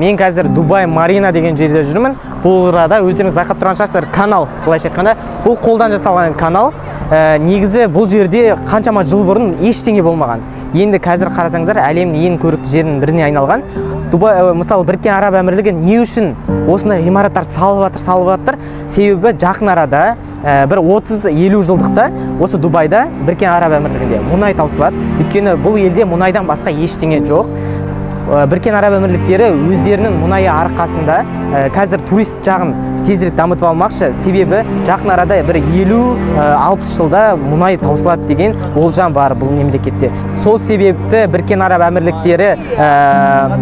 Мен қазір Дубай Марина деген жерде жүрмін. Бұл арада өздеріңіз байқап тұрған шығарсыздар, канал, былайша айтқанда, бұл қолдан жасалған канал. Негізі бұл жерде қаншама жыл бұрын ештеңе болмаған. Енді қазір қарасаңыздар, әлемнің ең көрікті жерінің біріне айналған. Дубай, мысалы, Біріккен Араб Әмірлігі не үшін осындай ғимараттарды салып жатыр, салып жатыр? Себебі жақын арада бір 30-50 жылдықта осы Дубайда, Біріккен Араб Әмірлігінде мұнай таусылады. Өйткені бұл елде мұнайдан басқа ештеңе жоқ. Біріккен Араб Әмірліктері өздерінің мұнайы арқасында қазір турист жағын тезірек дамытып алмақшы. Себебі жақын арада бір 50-60 жылда мұнай таусылады деген болжам бар бұл мемлекетте. Сол себепті Біріккен Араб Әмірліктері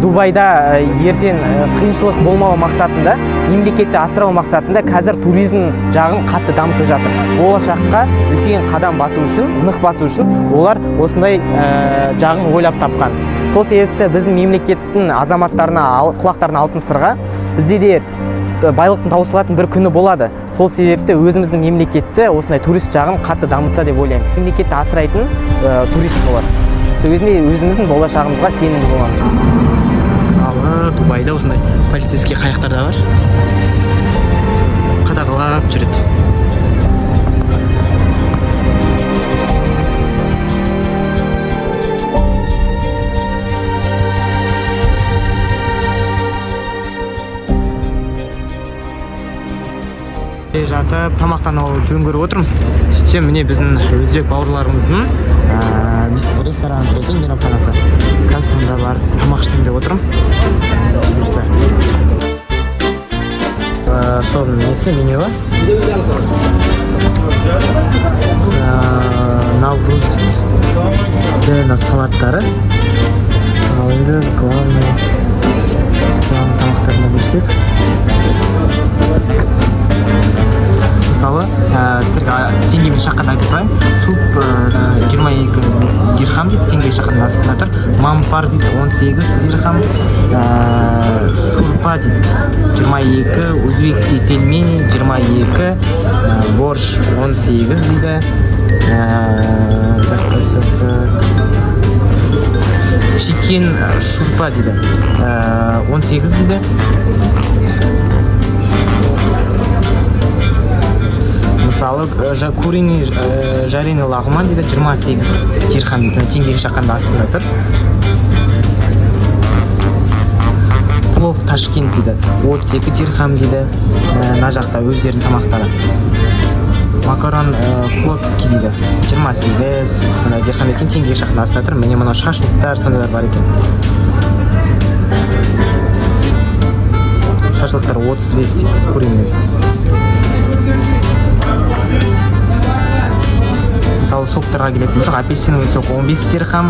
Дубайда ертең қиыншылық болмау мақсатында, мемлекетті асырау мақсатында қазір туризм жағын қатты дамытып жатыр. Болашаққа үлкен қадам басу үшін, нық басу үшін олар осындай жағын ойлап тапқан. Сол себепті біздің мемлекеттің азаматтарына құлақтарына алтын сырға. Бізде де байлықтың таусылатын бір күні болады. Сол себепті өзіміздің мемлекетті осындай турист жағын қатты дамытса деп ойлаймын. Мемлекетті асырайтын турист болады. Сол кезінде өзіміздің болашағымызға сенімді боламыз. Мысалы, Дубайда осындай полицейский қайықтар да бар, қадағалап жүреді. Келе жатып тамақтану жөн көріп отырмын. Сөйтсем, міне, біздің өзбек бауырларымыздың рестораны тұр екен, мейрамханасы. Қазір сонда барып тамақ ішсем деп отырмын, бұйырса. Соның несі, менюі Навруз дейді, мынау салаттары. Ал енді главный тамақтарына көшсек. Мысалы, сіздерге теңгемен шаққанда айта салайын. Суп 22 дирхам дейді, теңгеге шаққанда астында тұр. Мампар дейді, 18 дирхам. Шурпа дейді, 22. Узбекский пельмени 22. Борщ 18 дейді. Так, так, так, так. Chicken шурпа дейді, 18 дейді. Мысалы, куриный жареный лағман дейді, 28 дирхам дейді. Мына теңгеге шаққанда астында тұр. Плов Ташкент дейді, 32 дирхам дейді. Мына жақта өздерінің тамақтары. Макарон флотский дейді, 28 сондай дирхам екен, теңгеге шаққанда астында тұр. Міне, мынау шашлықтар, сондайлар бар екен. Шашлықтар 35 дейді, куриный. Мысалы, соктарға келетін болсақ, апельсиновый сок 15 дирхам,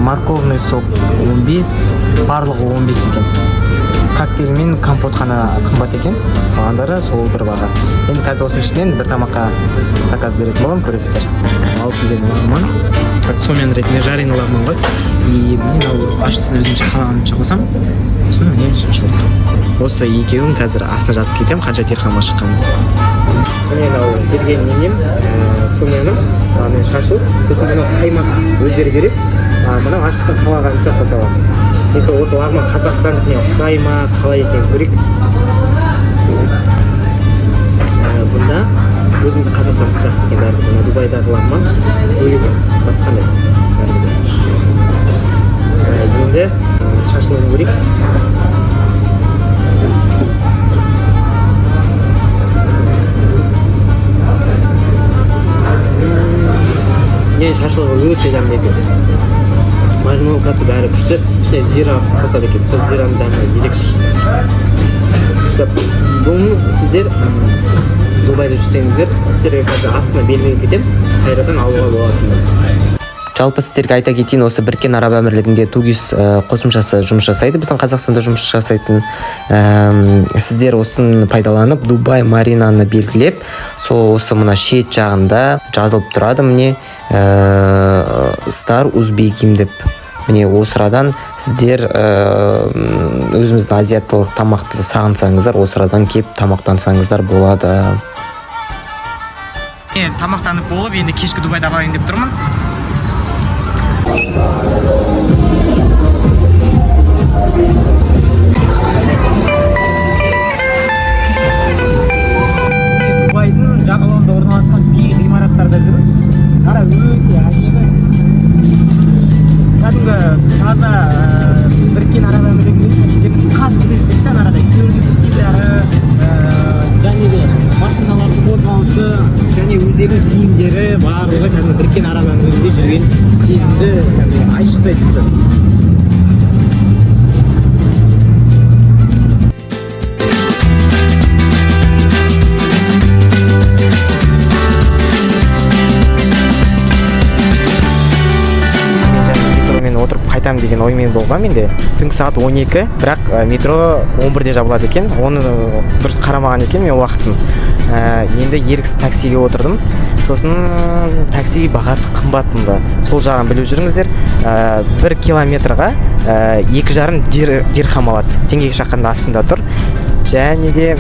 морковный сок 15, барлығы 15 екен. Коктейль мен компот қана қымбат екен, қалғандары сол бір баға. Енді қазір осының ішінен бір тамаққа заказ беретін боламын, көресіздер. Алып келген лағман, как сомен ретінде жареный лағман ғой. И міне, мынау ащысын өзімше қалағанымша қосамын. Сосын, міне, шашлық. Осы екеуін қазір астына жазып кетемін, қанша дирхамға шыққанын. Міне, мынау берген нем, цумяным, міне, шашлық, сосын мынау қаймақ өздері береді. Мынау ащысын қалағанынша қоса аламын. Мен сол осы лағман қазақстандікіне ұқсай ма, қалай екенін көрейік. Бұнда өзіміздің қазақстандікі жақсы екен бәрібір. Мына Дубайдағы лағман бөлек, басқандай бәрібір. Енді шашлығын көрейік. Не, шашлығы өте дәмді екен. Мариновкасы, бәрі күшті. Ішіне зира қосады екен, сол зираның дәмі ерекше күшті. Бұны сіздер Дубайда жүрсеңіздер, сіздерге қазір астына белгілеп кетемін, қайрадан алуға болатынын. Жалпы, сіздерге айта кетейін, осы Біріккен Араб Әмірлігінде 2ГИС қосымшасы жұмыс жасайды, біздің Қазақстанда жұмыс жасайтын. Сіздер осыны пайдаланып, Дубай Маринаны белгілеп, сол осы мына шет жағында жазылып тұрады, міне, Стар Узбеким деп. Міне, осырадан сіздер өзіміздің азиаттық тамақты сағынсаңыздар, осырадан келіп тамақтансаңыздар болады. Тамақтанып болып, енді кешкі Дубайды аралайын деп тұрмын. ауасы және өздерінің киімдері, барлығы кәдімгі Біріккен Араб Әмірлігінде жүрген сезімді кәдімгі айшықтай түсті. Мен жаңа метромен отырып қайтамын деген оймен болған менде. Түнгі сағат 12, бірақ метро 11-де жабылады екен. Оны дұрыс қарамаған екен мен уақытын. Енді еріксіз таксиге отырдым. Сосын такси бағасы қымбат мұнда, сол жағын біліп жүріңіздер. 1 километрға 2,5 дирхам алады, теңгеге шаққанда астында тұр. Және де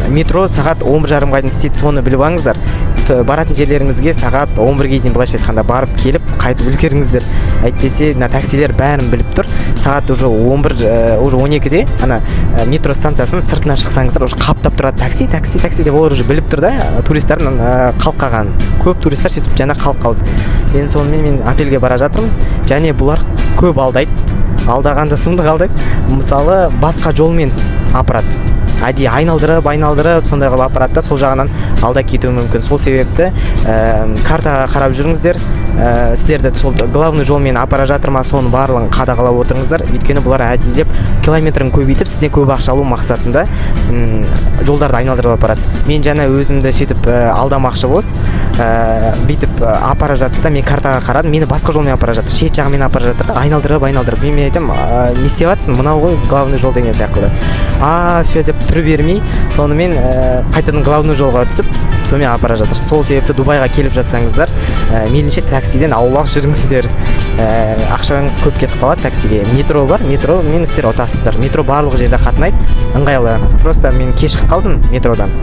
метро сағат 11:30-ға дейін істейді, соны біліп алыңыздар. Баратын жерлеріңізге сағат 11-ге дейін, былайша айтқанда, барып келіп қайтып үлгеріңіздер. Әйтпесе мына таксилер бәрін біліп тұр. Сағат уже 11, уже 12-де ана метро станциясының сыртына шықсаңыздар, уже қаптап тұрады такси, такси, такси деп. Олар уже біліп тұр да туристардың қалып қалғанын. Көп туристер сөйтіп жаңа қалып қалды. Енді сонымен мен отельге бара жатырмын. Және бұлар көп алдайды, алдағанда сұмдық алдайды. Мысалы, басқа жолмен апарады, әдейі айналдырып айналдырып сондай қылып апарады да, сол жағынан алдап кетуі мүмкін. Сол себепті картаға қарап жүріңіздер. Сіздерді сол главный жолмен апара жатыр ма, соның барлығын қадағалап отырыңыздар. Өйткені бұлар әдейілеп километрін көбейтіп, сізден көп ақша алу мақсатында жолдарды айналдырып апарады. Мен жаңа өзімді сөйтіп алдамақшы болып, бүйтіп апара жатты да, мен картаға қарадым, мені басқа жолмен апара жатыр, шет жағымен апара жатыр да, айналдырып айналдырып. Мен айтамын: «Не істеп жатырсың, мынау ғой главный жол» деген сияқты. А все деп түр бермей, сонымен қайтадан главный жолға түсіп, сонымен апара жатыр. Сол себепті Дубайға келіп жатсаңыздар, мейлінше таксиден аулақ жүріңіздер. Ақшаңыз көп кетіп қалады таксиге. Метро бар, метромен сіздер ұтасыздар. Метро барлық жерде қатынайды, ыңғайлы. Просто мен кешігіп қалдым метродан,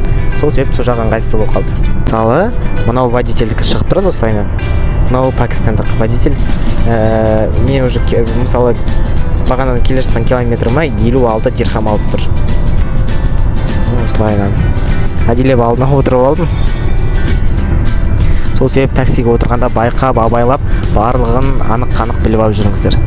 сол себепті сол жағы ыңғайсыз болып қалды. Мысалы, мынау водительдікі шығып тұрады осылайынан, мынау пакистандық водитель. Мен уже мысалы, бағанадан келе жатқан километріме 56 дирхам алып тұр. Осылайынан әдейілеп алдына отырып алдым. Сол себеп таксиге отырғанда байқап, абайлап, барлығын анық қанық біліп алып жүріңіздер.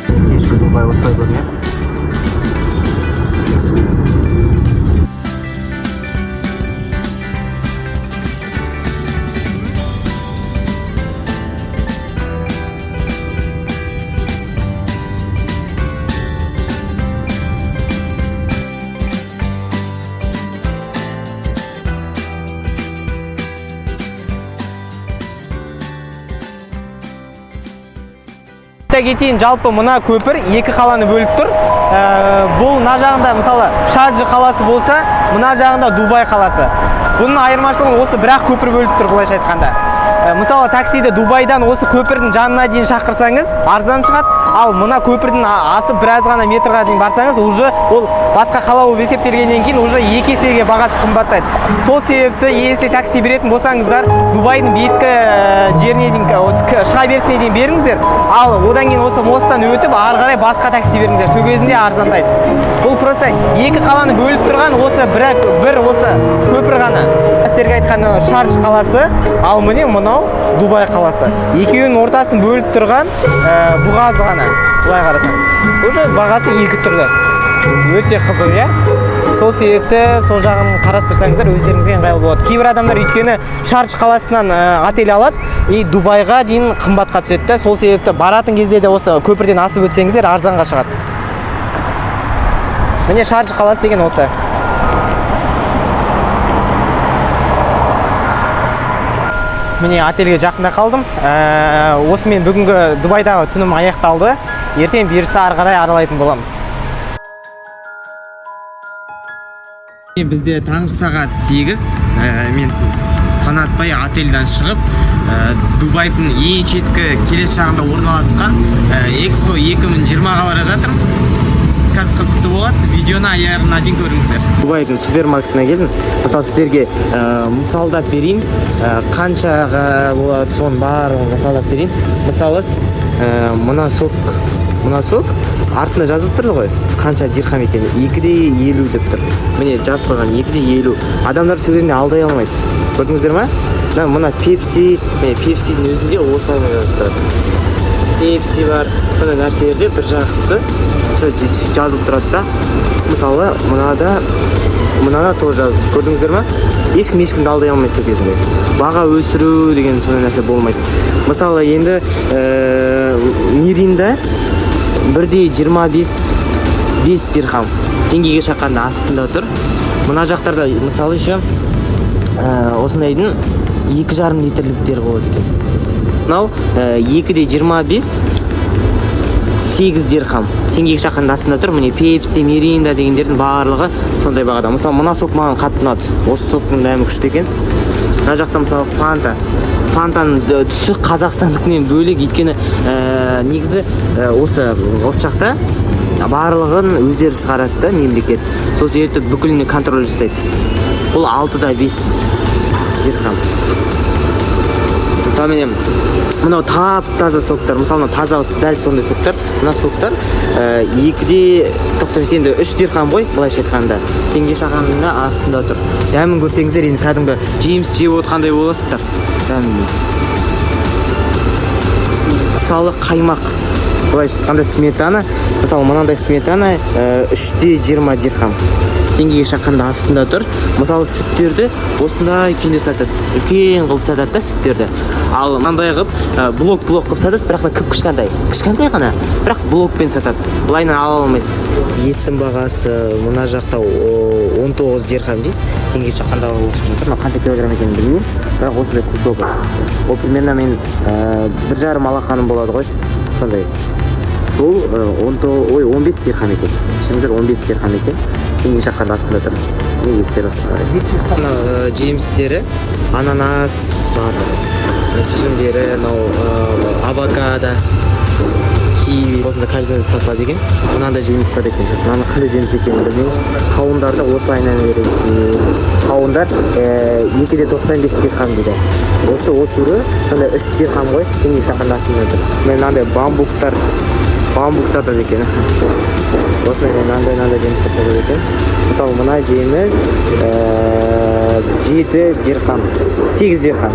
Кешкі Дубай осылай көрінеді. Айта кетейін, жалпы мына көпір екі қаланы бөліп тұр. Бұл мына жағында, мысалы, Шарджа қаласы болса, мына жағында Дубай қаласы. Бұның айырмашылығын осы бір-ақ көпір бөліп тұр, былайша айтқанда. Мысалы, таксиді Дубайдан осы көпірдің жанына дейін шақырсаңыз, арзан шығады. Ал мына көпірдің асып біраз ғана метрға дейін барсаңыз, уже ол басқа қала болып есептелгеннен кейін, уже екі есеге бағасы қымбаттайды. Сол себепті, если такси беретін болсаңыздар, Дубайдың беткі жеріне дейін, осы шыға берісіне дейін беріңіздер. Ал одан кейін осы мосттан өтіп, ары қарай басқа такси беріңіздер. Сол кезінде арзандайды. Бұл просто екі қаланы бөліп тұрған осы бір осы көпір ғана. Сіздерге айтқан Шардж қаласы, ал міне мынау Дубай қаласы. Екеуінің ортасын бөліп тұрған бұғаз ғана. Былай қарасаңыз, уже бағасы екі түрлі. Өте қызық, иә? Сол себепті сол жағын қарастырсаңыздар, өздеріңізге ыңғайлы болады. Кейбір адамдар өйткені Шардж қаласынан отель алады и Дубайға дейін қымбатқа түседі да. Сол себепті баратын кезде де осы көпірден асып өтсеңіздер, арзанға шығады. Міне, Шардж қаласы деген осы. Міне, отельге жақында қалдым. Осымен бүгінгі Дубайдағы түнім аяқталды. Ертең бұйырса, ары қарай аралайтын боламыз. Бізде таңғы сағат 8. Мен таң атпай отельден шығып, Дубайдың ең шеткі келесі жағында орналасқан Экспо 2020-ға бара жатырмын. Қазір қызықты болады, видеоны аяғына дейін көріңіздер. Дубайдың супермаркетіне келдім. Мысалы, сіздерге мысалдап берейін. Қаншаға болады, соның барлығын мысалдап берейін. Мысалы, мына сок артында жазылып тұр ғой, қанша дирхам екені, 2,50 деп тұр. Міне, жазып қойған 2,50. Адамдар сол кезінде алдай алмайды, көрдіңіздер ма? Мына Пепси, міне, Пепсидің өзінде осылай жазып тұрады. Пепси бар, сондай нәрселерде бір жақсысы сол жазылып тұрады да. Мысалы, мынада тоже жазылып тұр. Көрдіңіздер ма? Ешкім ешкімді алдай алмайды. Сол кезінде баға өсіру деген сондай нәрсе болмайды. Мысалы, енді Миринда 1,25 дирхам, теңгеге шаққанда астында тұр. Мына жақтарда, мысалы, еще осындайдың 2,5 литрліктері болады екен. Мынау 2,25, 8 дирхам, теңгеге шаққанда астында тұр. Міне, Пепси, Миринда дегендердің барлығы сондай бағада. Мысалы, мына сок маған қатты ұнады, осы соктың дәмі күшті екен. Мына жақта, мысалы, Фанта. Фантаның түсі қазақстандікінен бөлек, өйткені негізі осы жақта барлығын өздері шығарады да мемлекет, сол себепті бүкіліне контроль жасайды. Бұл 6,5 дейді дирхам. Мысалы, міне, мынау тап таза соктар. Мысалы, мынау таза, дәл сондай соктар. Мына соктар 2,95, енді 3 дирхам ғой былайша айтқанда, теңге шаққанда астында тұр. Дәмін көрсеңіздер, енді кәдімгі жеміс жеп отырғандай боласыздар дәмін. Мысалы, қаймақ, былайша айтқанда, сметана. Мысалы, мынандай сметана 3,20 дирхам, теңгеге шаққанда астында тұр. Мысалы, сүттерді осындай күйінде сатады, үлкен қылып сатады да сүттерді. Ал мынандай қылып блок блок қылып сатады, бірақ та кіп кішкентай кішкентай ғана, бірақ блокпен сатады, былайынан ала алмайсыз. Еттің бағасы мына жақта 19 дирхам дейді, теңге шаққанда болып жатыр. Мына қанша килограмм екенін білмеймін, бірақ осындай кусогы, ол примерно мен 1,5 алақаным болады ғой сондай. Бұл ой, 15 дирхам екен, шынында 15 дирхам екен, теңге шаққанда астында тұр. Не еттер осындай. Мына жемістері, ананас бар, жүзімдері, мынау авокадо, киви осында корзинада сатылады екен. Мынандай жеміс бар екен, мынаның қандай жеміс екенін білмеймін. Қауындарды осылайынан береді екен. Қауындар 2,95 дирхам дейді. Осы түрі сондай 3 дирхам ғой, теңге шаққанда астында тұр. Мынандай бамбуктар, бамбук сатады екен. Осындай мынандай жеміс сатады екен. Мысалы, мына жеміс 7 дирхам, 8 дирхам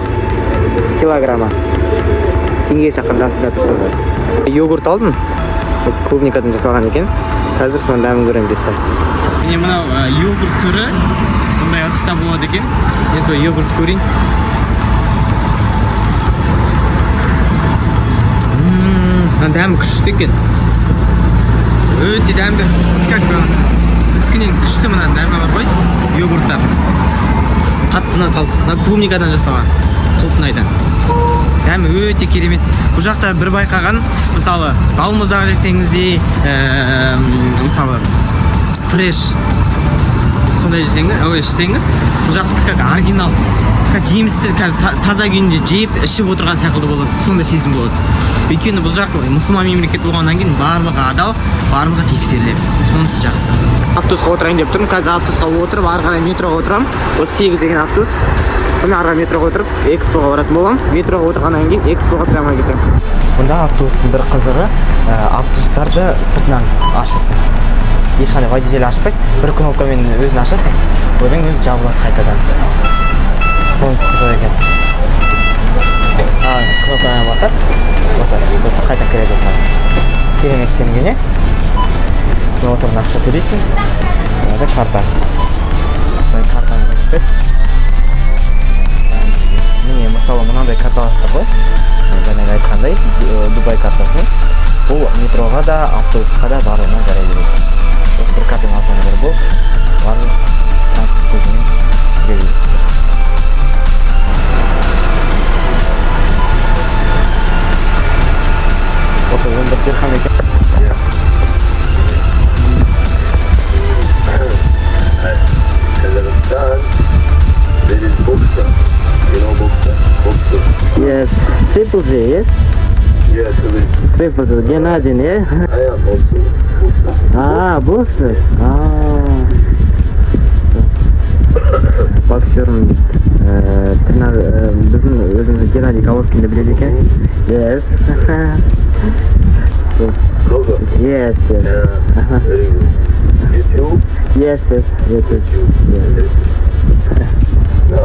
килограммы, теңгеге шаққанда астында тұр сондай. Йогурт алдым, осы клубникадан жасалған екен. Қазір соның дәмін көремін, бұйырса. Міне, мынау йогурт түрі мындай ыдыста болады екен. Мен сол йогурт көрейін. Мынаның дәмі күшті екен, өте дәмді, как біздікінен күшті. Мынаның дәмі бар ғой, йогурттар қатты ұнап қалды. Мына клубникадан жасалған, құлпынайдан. Дәмі өте керемет. Бұл жақта бір байқаған, мысалы, балмұздақ жесеңіз де, мысалы, фреш сондай жесеңіз, ой, ішсеңіз, бұл жақта как оригинал, как жемісті қазір таза күйінде жеп ішіп отырған секілді боласыз, сондай сезім болады. Өйткені бұл жақ мұсылман мемлекеті болғаннан кейін барлығы адал, барлығы тексеріледі, сонысы жақсы. Автобусқа отырайын деп тұрмын. Қазір автобусқа отырып, ары қарай метроға отырамын. Осы 8 деген автобус. Міне, ары қарай метроға отырып, Экспоға баратын боламын. Метроға отырғаннан кейін Экспоға прямо кетемін. Бұнда автобустың бір қызығы, автобустарды сыртынан ашасың, ешқандай водитель ашпайды, бір кнопкамен өзін ашасың, одан өзі жабылады қайтадан. Сонысы қызық екен. А кнопкамен басады, басады, сосын қайта кіре салады. Керемет істелінген, иә. Мына осыған ақша төлейсің. Мынада карта. Осылай картаны көрсетеді. Міне, мысалы, мынандай карта аласыздар ғой, жаңағы айтқандай, Дубай картасын. Бұл метроға да, автобусқа да, барлығына жарай береді. Осы бір картаны алсаңыздар болды, барлық транспорт көзімен жүре бересіздер. Осы 11 дирхам екен. Kazakhstan, there is boxer. You know boxer? Boxer. Yes, Triple J, yes? Yes, it is. Triple J, Gennady, yeah? I am also boxer. А, боксер? А. Боксермін дейді. Біздің өзіміз Геннадий Головкинді біледі екен. Yes. Brother. Yes. Yeah, very good. YouTube? Yes. YouTube. Yes. No.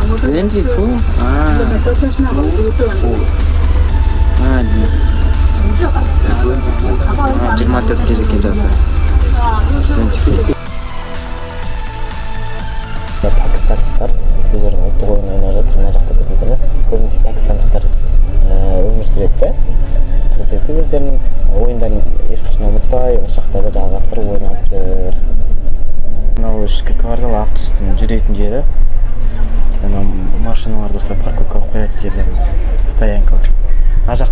22. А, 24-те екен жасы. 24. Пәкістандықтар өздерінің ұлттық ойынын ойнап жатыр. Мына жақта көрдіңдер ме, көбінесе пәкістандықтар өмір сүреді да, сол себепті өздерінің ойындарын ешқашан ұмытпай, осы жақта да жалғастырып ойнап жүр. Мынау ішкі квартал, автобустың жүретін жері. Анау машиналарды осылай парковкаға қоятын жерлер, стоянкалар. Мына жақ,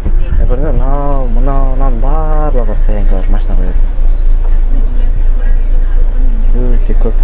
көрдіңдер ме, мынау, мынау, мынаның барлығы стоянкалар, машина қоятын. Өте көп.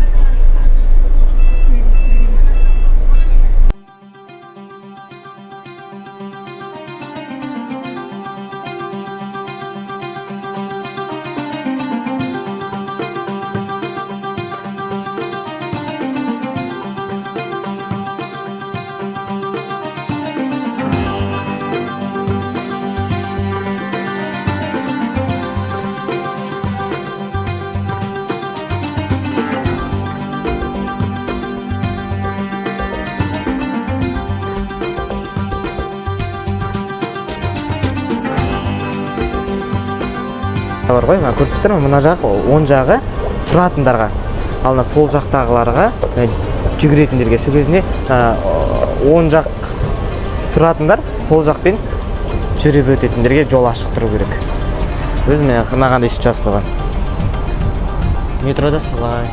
Бар ғой, мына көріп тұрсыздар ма, мына жақ, оң жағы тұратындарға, ал мына сол жақтағыларға, мына жүгіретіндерге. Сол кезінде, оң жақ тұратындар сол жақпен жүріп өтетіндерге жол ашық тұру керек. Өзіме мынағандай сөйтіп жазып қойған. Метрода солай.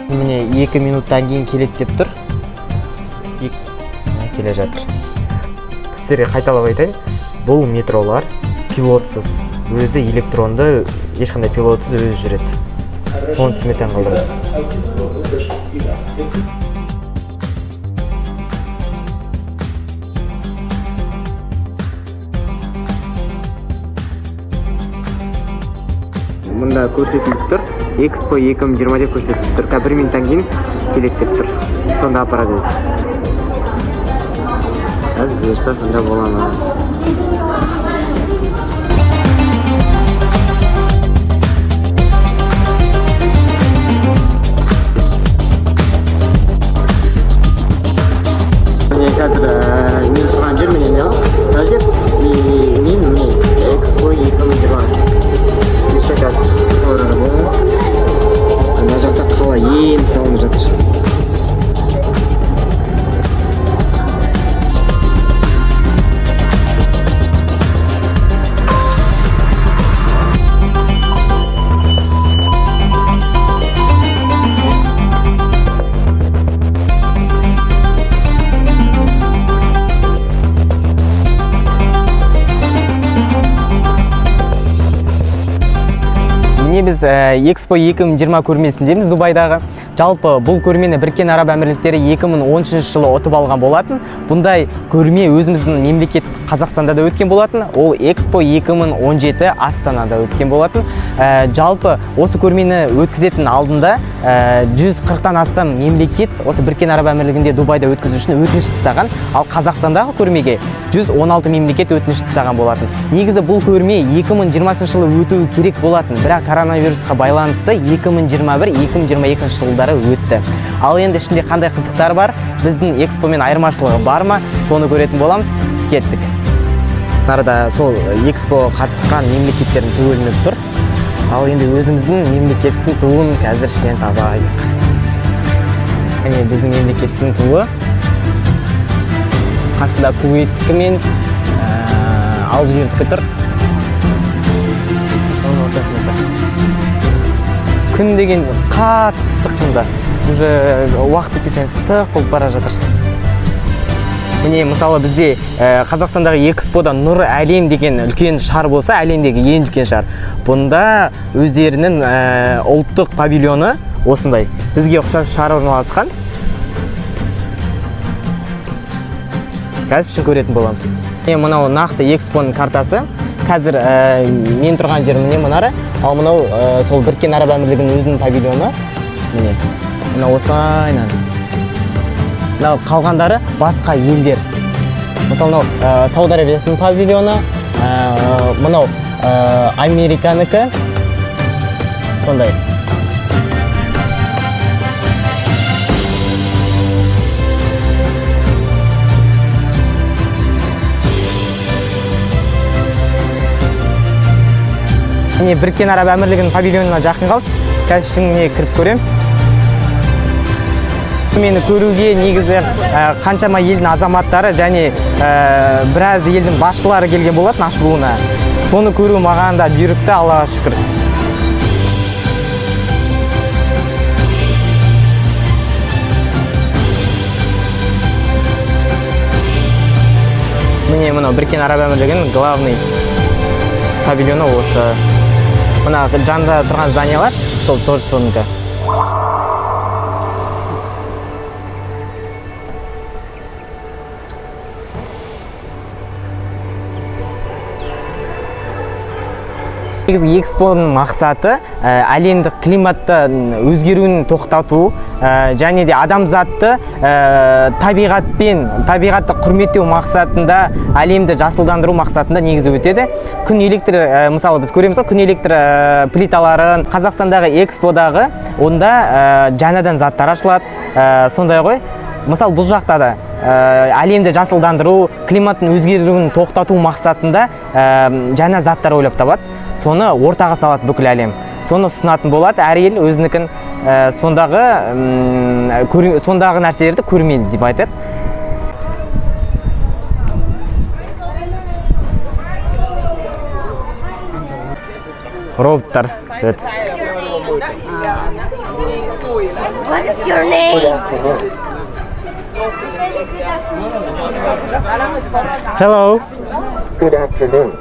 Міне, 2 минуттан кейін келеді деп тұр. Міне, келе жатыр. Сіздерге қайталап айтайын, бұл метролар пилотсыз, өзі электронды, ешқандай пилотсыз өзі жүреді. Сонысымен таң қалдырады. Мында көрсетіліп тұр, Экспо 2020 деп көрсетіліп тұр. Қазір 1 минуттан кейін келеді деп тұр. Сонда апарады өзі. Қазір бұйырса сонда боламыз. Міне, қазір, мен тұрған жер міне не? Мына жер, и мен міне Экспо 2020. Бұйырса қазір орын болады. Мына жақта қала енді салынып жатыр. Міне, біз Экспо 2020 көрмесіндеміз Дубайдағы. Жалпы бұл көрмені Біріккен Араб Әмірліктері 2013 жылы ұтып алған болатын. Бұндай көрме өзіміздің мемлекет Қазақстанда да өткен болатын. Ол Экспо 2017 Астанада өткен болатын. Жалпы осы көрмені өткізетін алдында, 140-тан астам мемлекет осы Біріккен Араб Әмірлігінде Дубайда өткізу үшін өтініш тастаған. Ал Қазақстандағы көрмеге 116 мемлекет өтініш тастаған болатын. Негізі бұл көрме 2020 жылы өтуі керек болатын, бірақ коронавирусқа байланысты 2021-2022 жылдары өтті. Ал енді ішінде қандай қызықтар бар, біздің экспомен айырмашылығы бар ма, соны көретін боламыз. Кеттік. Нарада сол экспо қатысқан мемлекеттердің туы ілініп тұр. Ал енді өзіміздің мемлекеттің туын қазір ішінен табайық. Міне, біздің мемлекеттің туы. Қасында Кувейттікі мен, Алжирдікі тұр. Күн деген қатты ыстық мұнда. Уже уақыт өткен сайын ыстық болып бара жатыр. Міне, мысалы, бізде, Қазақстандағы экспода Нұр Әлем деген үлкен шар болса, әлемдегі ең үлкен шар. Бұнда өздерінің, ұлттық павильоны осындай. Бізге ұқсас шар орналасқан. Қазір ішін көретін боламыз. Міне, мынау нақты экспоның картасы. Қазір, мен тұрған жерім міне мұнара. Ал мынау, сол Біріккен Араб Әмірлігінің өзінің павильоны. Міне, мынау осылайынан. Мынау қалғандары басқа елдер. Мысалы, мынау, Сауд Арабиясының павильоны, мынау, Американікі. Сондай. Міне, Біріккен Араб Әмірлігінің павильонына жақын қалды. Қазір ішіне кіріп көреміз. Мені көруге негізі қаншама елдің азаматтары және біраз елдің басшылары келген болатын ашылуына. Соны көру маған да бұйырыпты, Аллаға шүкір. Міне, мынау Біріккен Араб Әмірлігінің главный павильоны осы. Мына жанында тұрған зданиялар сол тоже сонікі. Негізгі экспоның мақсаты әлемдік климаттың өзгеруін тоқтату және де адамзатты табиғатпен, табиғатты құрметтеу мақсатында, әлемді жасылдандыру мақсатында негізі өтеді. Күн электр, мысалы, біз көреміз ғой күн электр плиталарын. Қазақстандағы эксподағы онда жаңадан заттар ашылады, сондай ғой. Мысалы, бұл жақта да әлемді жасылдандыру, климаттың өзгеруін тоқтату мақсатында жаңа заттар ойлап табады. Соны ортаға салады бүкіл әлем. Соны ұсынатын болады әр ел өзінікін, сондағы нәрселерді көрмейді деп айтады. Роботтар жүреді. What is your name? Hello. Good afternoon.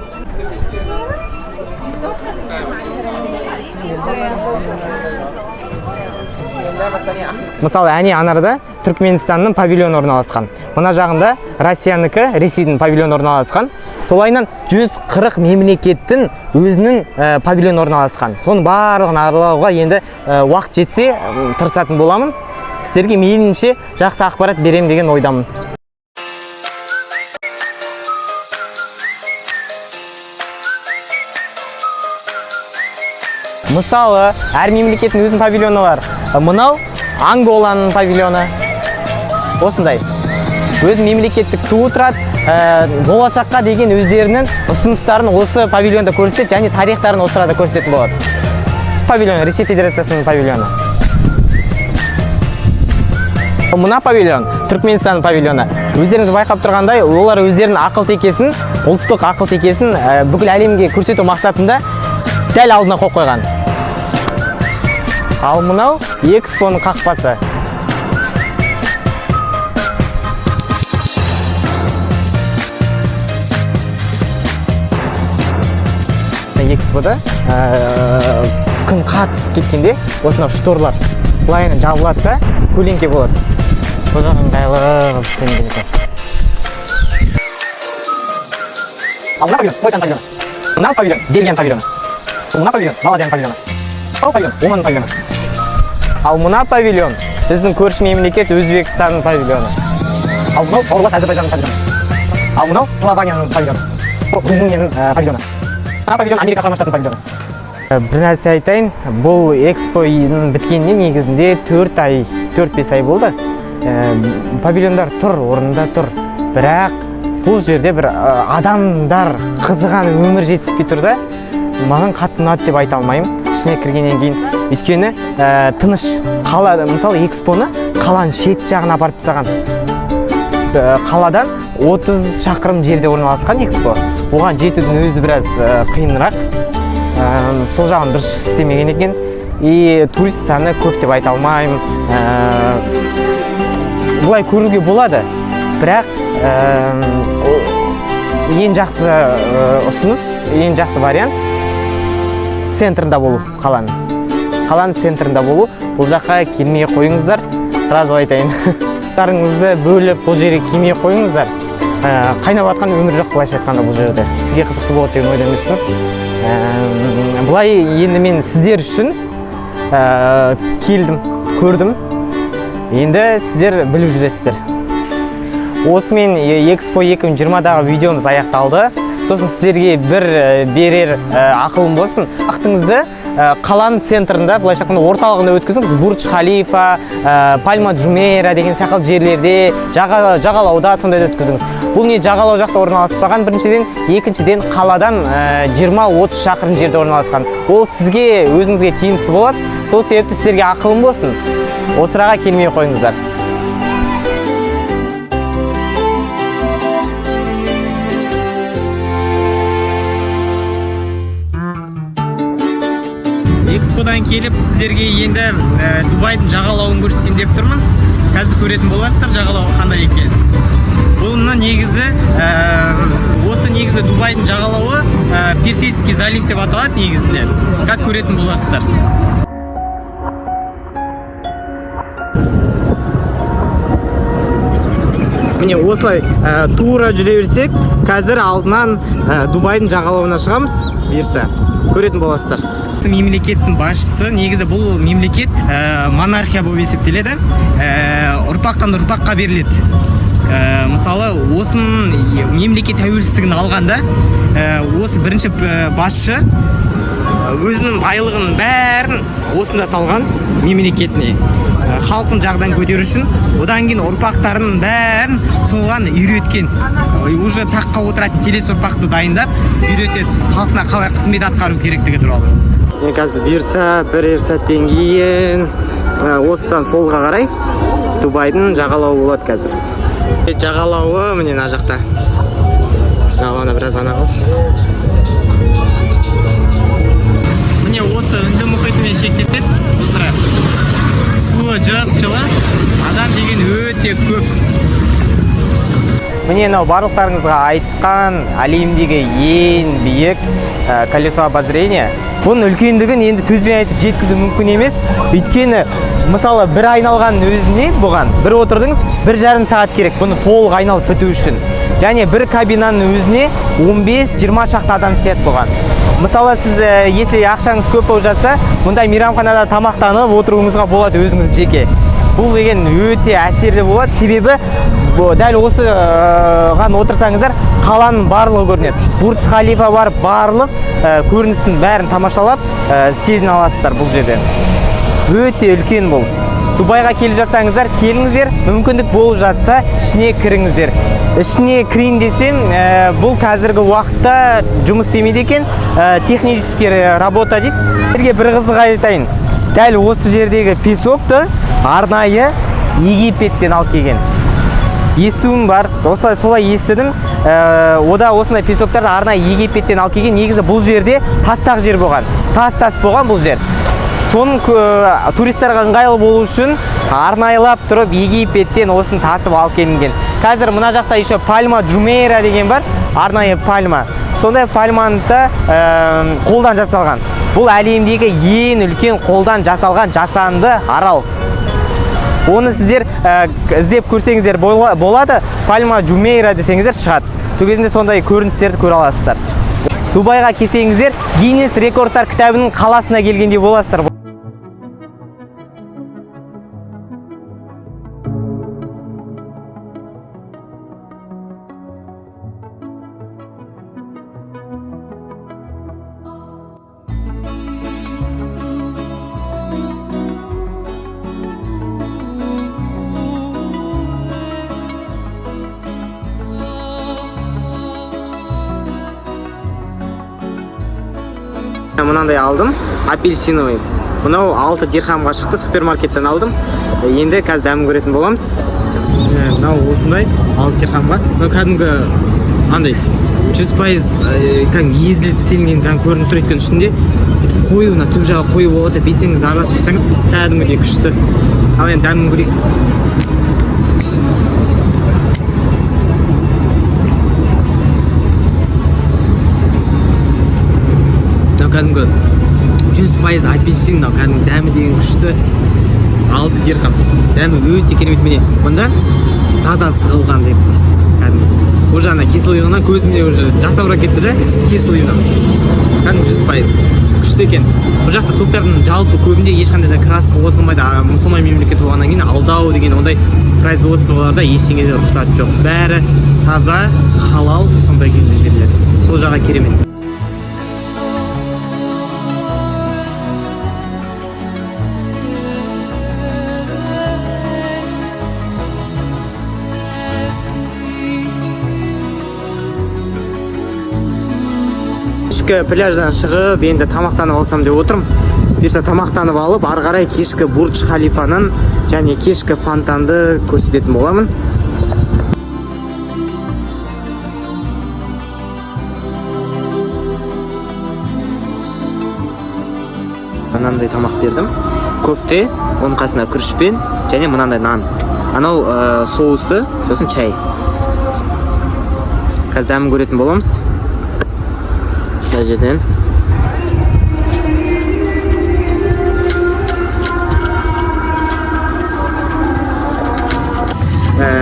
Мысалы, әне анарда Түркменстанның павильоны орналасқан. Мына жағында Россиянікі, Ресейдің павильоны орналасқан. Солайынан 140 мемлекеттің өзінің павильоны орналасқан. Соның барлығын аралауға енді уақыт жетсе, тырысатын боламын. Сіздерге мейлінше жақсы ақпарат беремін деген ойдамын. Мысалы, әр мемлекеттің өзінің павильоны бар. Мынау Анголаның павильоны. Осындай. Өз мемлекеттік туы тұрады. Болашаққа деген өздерінің ұсыныстарын осы павильонда көрсетеді және тарихтарын осы арада көрсететін болады. Павильон Ресей Федерациясының павильоны. Мына павильон Түркменстанның павильоны. Өздеріңіз байқап тұрғандай, олар өздерінің ақыл текесін, ұлттық ақыл текесін бүкіл әлемге көрсету мақсатында дәл алдына қойып қойған. Ал мынау экспоның қақпасы. Экспода күн қатты ысып кеткенде осынау шторлар былайынан жабылады да, көлеңке болады. Сол жақ ыңғайлы қылып істелінген екен. Ал мына павильон Польшаның павильоны. Мына павильон Бельгияның павильоны. Мына павильон Малайзияның павильоны. Мынау павильон Оманның павильоны. Ал мына павильон біздің көрші мемлекет Өзбекстанның павильоны. Ал мынау бауырлас Әзербайжанның павильоны. Ал мынау Словакияның павильоны. Бұл Румынияның павильоны. Мына павильон Америка Құрама Штатының павильоны. Бір нәрсе айтайын, бұл экспоның біткеніне негізінде 4 ай, 4-5 ай болды. Павильондар тұр, орнында тұр. Бірақ бұл жерде бір адамдар қызыған өмір жетіспей тұр да. Маған қатты ұнады деп айта алмаймын ішіне кіргеннен кейін. Өйткені тыныш қала, мысалы, экспоны қаланың шет жағына апарып тастаған. Қаладан 30 шақырым жерде орналасқан экспо. Оған жетудің өзі біраз қиынырақ. Сол жағын дұрыс істемеген екен. И турист саны көп деп айта алмаймын. Былай көруге болады, бірақ ең жақсы ұсыныс, ең жақсы вариант центрында болу, қаланың. Қаланың центрында болу. Бұл жаққа келмей қойыңыздар, сразу айтайын. Уақыттарыңызды бөліп бұл жерге келмей қойыңыздар. Қайнап жатқан өмір жоқ былайша айтқанда бұл жерде. Сізге қызықты болады деген ойда емеспін. Былай енді мен сіздер үшін келдім, көрдім. Енді сіздер біліп жүресіздер. Осымен Экспо 2020-дағы видеомыз аяқталды. Сосын сіздерге бір берер ақылым болсын. Уақытыңызды қаланың центрында, былайша айтқанда орталығында өткізіңіз. Бурдж Халифа, Пальма Джумейра деген сияқты жерлерде, жағалауда сондайда өткізіңіз. Бұл не жағалау жақта орналаспаған біріншіден, екіншіден қаладан 20-30 шақырым жерде орналасқан. Ол сізге, өзіңізге тиімсіз болады. Сол себепті сіздерге ақылым болсын. Осыраға келмей қойыңыздар. Эксподан келіп сіздерге енді Дубайдың жағалауын көрсетейін деп тұрмын. Қазір көретін боласыздар жағалауы қандай екенін. Бұны негізі осы негізі Дубайдың жағалауы Персидский залив деп аталады негізінде. Қазір көретін боласыздар. Міне осылай тура жүре берсек, қазір алдынан Дубайдың жағалауына шығамыз, бұйырса. Көретін боласыздар. Мемлекеттің басшысы, негізі бұл мемлекет монархия болып есептеледі. Ұрпақтан ұрпаққа беріледі. Мысалы, осының мемлекет тәуелсіздігін алғанда, осы бірінші басшы өзінің байлығын бәрін осында салған мемлекетіне. Халқын жағдан көтеру үшін, одан кейін ұрпақтарын бәрін соған үйреткен. Уже таққа отыратын келесі ұрпақты дайындап үйретеді, халқына қалай қызмет атқару керектігі туралы. Мен қазір бұйырса бірер сәттен кейін осыдан солға қарай Дубайдың жағалауы болады қазір. Жағалауы міне мына жақта. Жағалауына біраз ғана қалды. Міне осы Үнді мұхитымен шектеседі осыра. Суы жып-жылы, адам деген өте көп. Міне мынау барлықтарыңызға айтқан әлемдегі ең биік колесо обозрения. Бұның үлкендігін енді сөзбен айтып жеткізу мүмкін емес. Өйткені мысалы бір айналғанның өзіне бұған бір отырдыңыз, 1,5 сағат керек бұны толық айналып біту үшін. Және бір кабинаның өзіне 15-20 шақты адам сияды бұған. Мысалы сіз, если ақшаңыз көп болып жатса, мұндай мейрамханада тамақтанып отыруыңызға болады өзіңіз жеке. Бұл деген өте әсерлі болады, себебі дәл осыған отырсаңыздар қаланың барлығы көрінеді. Бурдж Халифа бар, барлық көріністің бәрін тамашалап, сезіне аласыздар бұл жерде. Өте үлкен бұл. Дубайға келіп жатсаңыздар, келіңіздер, мүмкіндік болып жатса, ішіне кіріңіздер. Ішіне кірейін десем, бұл қазіргі уақытта жұмыс істемейді екен, технический работа дейді. Сіздерге бір қызық айтайын. Дәл осы жердегі песокты арнайы Египеттен алып келген. Естуім бар, осылай солай естідім. Ода осындай песоктарды арнайы Египеттен алып келген. Негізі бұл жерде тастақ жер болған. Тас-тас болған бұл жер. Соның туристарға ыңғайлы болу үшін арнайылап тұрып Египеттен осын тасып алып келінген. Қазір мына жақта еще пальма Джумейра деген бар, арнайы пальма. Сондай пальманы да қолдан жасалған. Бұл әлемдегі ең үлкен қолдан жасалған жасанды арал. Оны сіздер іздеп көрсеңіздер болады, пальма Джумейра десеңіздер шығады. Сол кезінде сондай көріністерді көре аласыздар. Дубайға келсеңіздер, Гиннес рекордтар кітабының қаласына келгендей боласыздар. Мынандай алдым, апельсиновый. Мынау 6 дирхамға шықты, супермаркеттен алдым. Енді қазір дәмін көретін боламыз. Мынау осындай 6 дирхамға. Мынау кәдімгі андай 100% кәдімгі езіліп пісілген кәдімгі көрініп тұр, өйткені ішінде бүйтіп қою, мына түп жағы қою болады, бүйтсеңіз араластырсаңыз кәдімгідей күшті. Ал енді дәмін көрейік. Мынау кәдімгі 100% апельсин, мынау кәдімгі дәмі деген күшті. 6 дирхам. Дәмі өте керемет. Міне мында таза сығылған деп тұр. Кәдімгі. Уже ана кислыйынан көзімде уже жасаурап кетті да, кислыйынан. Кәдімгі 100%. Күшті екен. Бұл жақта соктардың жалпы көбінде ешқандай да краска қосылмайды. Мұсылман мемлекеті болғаннан кейін алдау деген ондай производстволарда ештеңе де рұқсат жоқ. Бәрі таза, халал сондай күйінде беріледі. Сол жағы керемет. Кешкі пляждан шығып, енді тамақтанып алсам деп отырмын. Бұйырса, тамақтанып алып, ары қарай кешкі Бурдж Халифаның және кешкі фонтанды көрсететін боламын. Мынандай тамақ бердім: көфте, оның қасына күрішпен және мынандай нан, анау соусы, сосын чай. Қазір дәмін көретін боламыз мына жерден.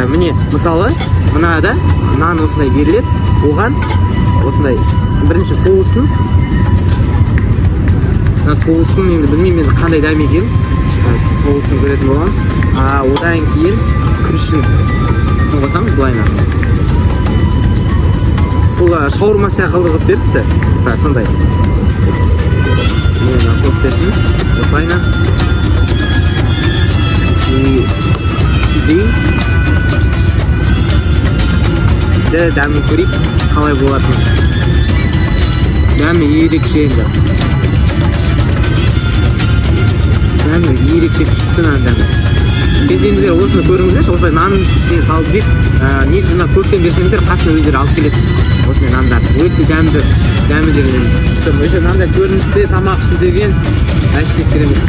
Міне, мысалы, мынада нан осындай беріледі, оған осындай бірінші соусын, мына соусын, енді білмеймін енді қандай дәм екенін. Соусын көретін боламыз. А одан кейін күрішін қосамыз былайына. Бұл шаурма сияқты қылып беріпті, типа сондай. Міне, мына көфтесін осылайына и дәмін көрейік қалай болатынын. Дәмі ерекше енді, дәмі ерекше, күшті нан дәмі. Келсеңіздер, осыны көріңіздерші, осылай нанның ішіне салып жейді. Негізі мына көптен берсеңіздер, қасына өздері алып келеді осындай нандар. Өте дәмді, дәмі деген күшті. Еще мынандай көріністе тамақ ішу деген вообще керемет.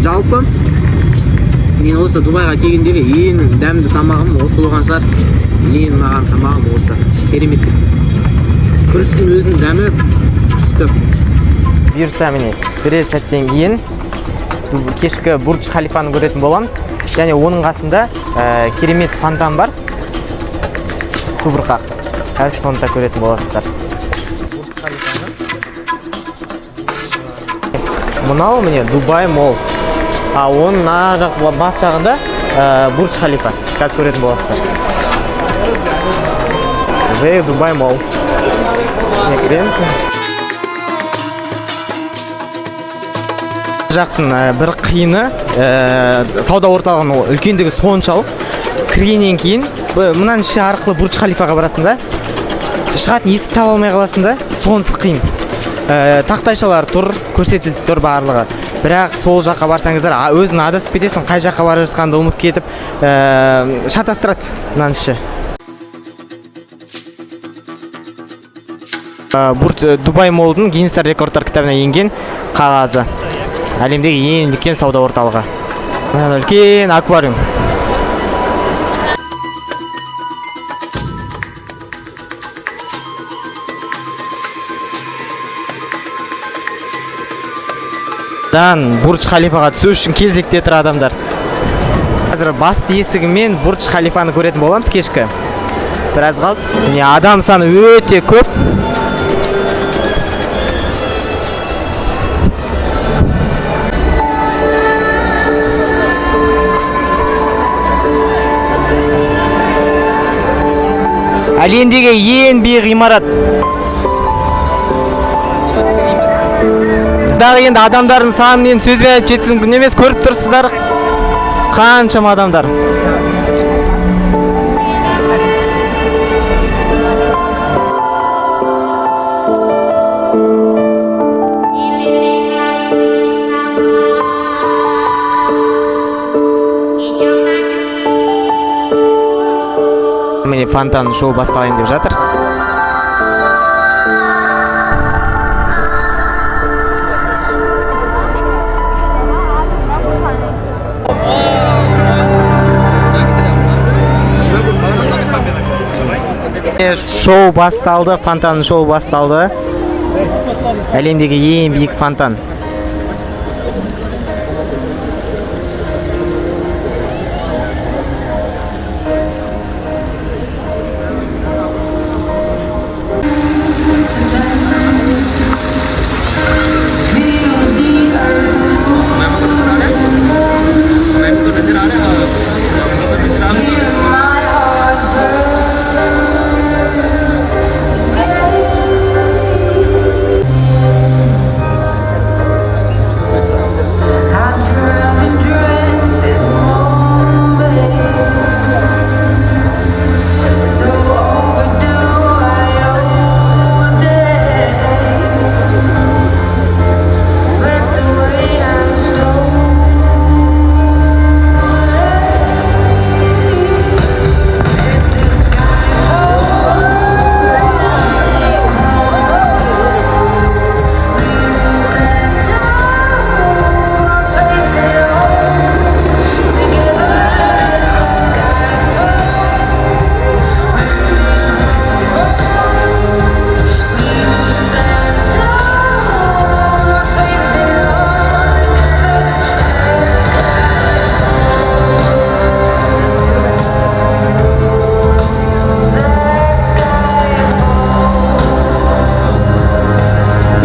Жалпы мен осы Дубайға келгендегі ең дәмді тамағым осы болған шығар. Ең ұнаған тамағым осы, керемет. Күріштің өзінің дәмі күшті. Бұйырса, міне, бірер сәттен кейін кешкі Бурдж Халифаны көретін боламыз және оның қасында керемет фонтан бар, субұрқақ. Қазір соны да көретін боласыздар. Мынау, міне, Дубай Молл, а оның мына жақ бас жағында Бурдж Халифа. Қазір көретін боласыздар. The Дубай Молл, ішіне кіреміз. Жақтың бір қиыны, сауда орталығының ол үлкендігі соншалық, кіргеннен кейін мынаның іші арқылы Бурдж Халифаға барасың да, шығатын есік таба алмай қаласың да, сонысы қиын. Тақтайшалар тұр, көрсетіліп тұр барлығы, бірақ сол жаққа барсаңыздар, өзің адасып кетесің, қай жаққа бара жатқаныңды ұмытып кетіп, шатастырады мынаның іші. Дубай Моллдың Гиннестер рекордтар кітабына енген қағазы, әлемдегі ең үлкен сауда орталығы. Мына үлкен аквариум. Дан Бурдж Халифаға түсу үшін кезекте тұр адамдар. Қазір басты есігімен Бурдж Халифаны көретін боламыз кешкі. Біраз қалды. Міне, адам саны өте көп. Әлемдегі ең биік ғимарат. Дағы енді адамдардың санын енді сөзбен айтып жеткізу мүмкін емес, көріп тұрсыздар қаншама адамдар. Міне, фонтан шоу басталайын деп жатыр. Шоу басталды, фонтан шоу басталды. Әлемдегі ең биік фонтан.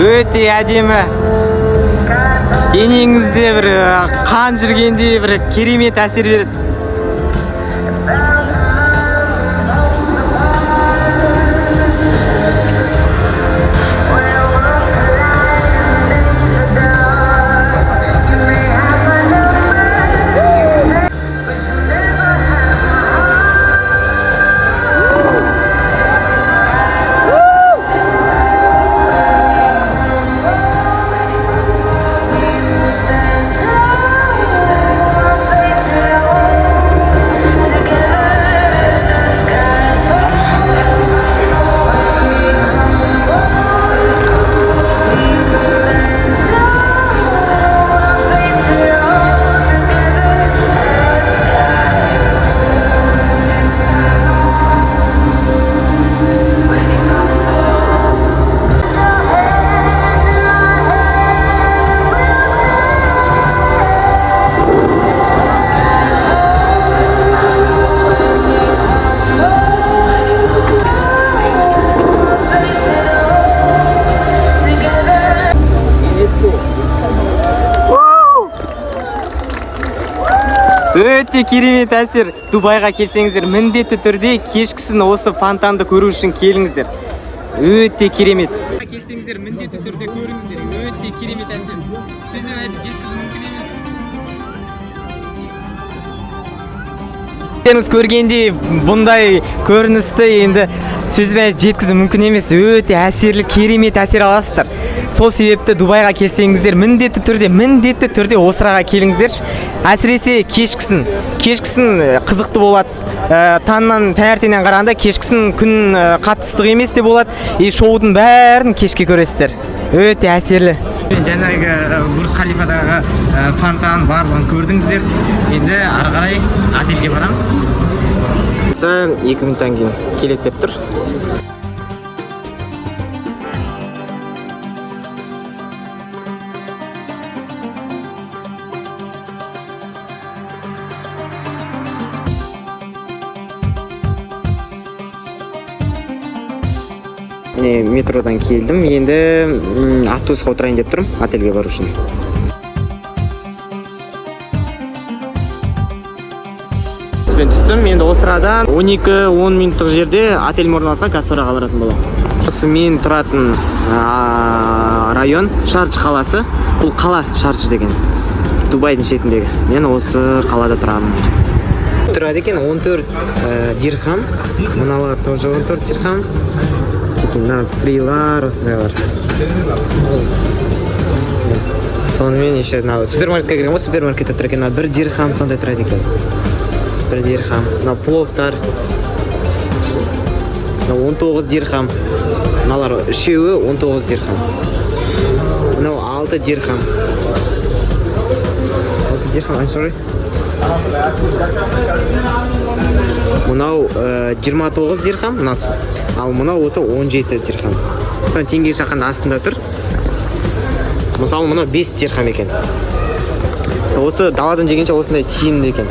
Өте әдемі. Денеңізде бір қан жүргендей бір керемет әсер береді. Өте керемет әсер. Дубайға келсеңіздер, міндетті түрде кешкісін осы фонтанды көру үшін келіңіздер. Өте керемет. Келсеңіздер, міндетті түрде көріңіздер. Өте керемет әсер. Сөзбен айтып жеткізу мүмкін емес. Өздеріңіз көргендей, бұндай көріністі енді сөзбен айтып жеткізу мүмкін емес. Өте әсерлі, керемет әсер аласыздар. Сол себепті Дубайға келсеңіздер, міндетті түрде осыраға келіңіздерші. Әсіресе кешкісін. Кешкісін қызықты болады. Таңнан, таңертеңнен қарағанда кешкісін күн қатты ыстық емес те болады. И шоудың бәрін кешке көресіздер. Өте әсерлі. Жаңағы Бурдж Халифадағы фонтан, барлығын көрдіңіздер. Енді ары қарай отельге барамыз. 2 минуттан кейін келеді деп тұр. Міне, метродан келдім. Енді автобусқа отырайын деп тұрмын отельге бару үшін. Автобуспен түстім. Енді осы арадан 12-10 минуттық жерде отелім орналасқан, Кастораға баратын боламын. Осы мен тұратын район Шардж қаласы. Бұл қала Шардж деген. Дубайдың шетіндегі. Мен осы қалада тұрамын. Тұрады екен 14 дирхам. Мыналар тоже 14 дирхам. Мына фрилар, осындайлар. Сонымен еще мына супермаркетке кірген ғой, супермаркетте тұр екен. Мына 1 дирхам сондай тұрады екен. 1 дирхам. Мына пловтар. Мына 19 дирхам. Мыналар үшеуі 19 дирхам. Мынау 6 дирхам. 6 дирхам, I'm sorry. Мынау 29 дирхам, мынасы. Ал мынау болса 17 дирхам. Соны теңгеге шаққанда астында тұр. Мысалы, мынау 5 дирхам екен. Осы даладан жегенше осындай тиімді екен.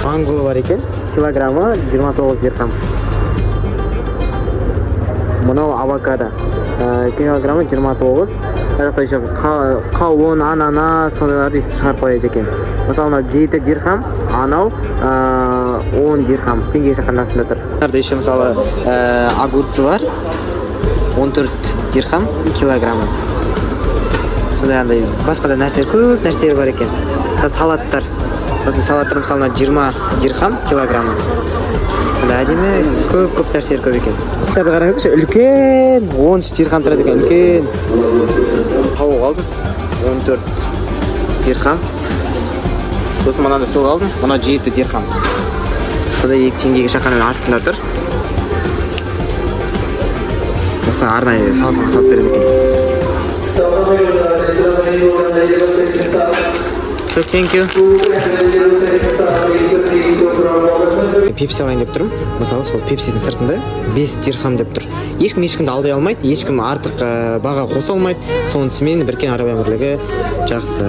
Манго бар екен, килограммы 29 дирхам. Мынау авокадо. Килограммы 29. Мына жақта еще қауын, ананас сондайларды шығарып қояды екен. Мысалы, мынау 7 дирхам, анау 10 дирхам. Теңгеге шаққанда астында тұр. Бұларда еще, мысалы, огурцы бар. 14 дирхам килограммы. Сондай андай басқа да нәрселер, көп нәрселер бар екен. Салаттар. Осы салаттар, мысалы, мына 20 дирхам килограммы. Мында әдемі көп көп нәрселер көп екен. Салаттарды қараңыздаршы, үлкен 13 дирхам тұрады екен, үлкен. Тауық алдым, 14 дирхам. Сосын мынандай сок алдым, мынау 7 дирхам. Сонда 2 теңгеге шаққанның астында тұр. Осыны арнайы салқынға салып береді екен. So, thank you. Пепси алайын деп тұрмын. Мысалы, сол пепсидің сыртында 5 дирхам деп тұр. Ешкім ешкімді алдай алмайды, ешкім артық баға қоса алмайды. Сонысымен Біріккен Араб Әмірлігі жақсы.